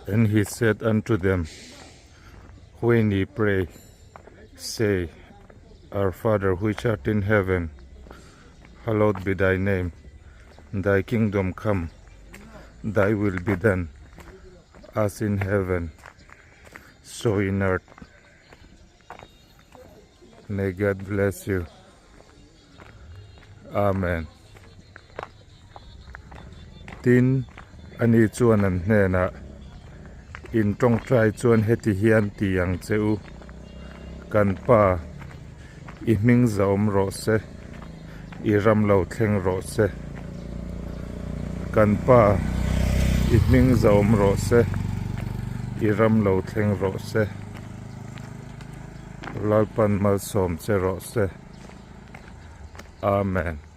And he said unto them, When ye pray, say, Our Father which art in heaven, hallowed be thy name. Thy kingdom come, thy will be done, as in heaven, so in earth. May God bless you. Amen. Tin, ani chuan an hnenah, In tawngtai chuan heti hian ti ang che u, Kan Pa, i hming zahawm rawh se, i ram lo thleng rawh se. Kan Pa, i hming zahawm rawh se, i ram lo thleng rawh se. Lalpan malsawm che rawh se. Amen.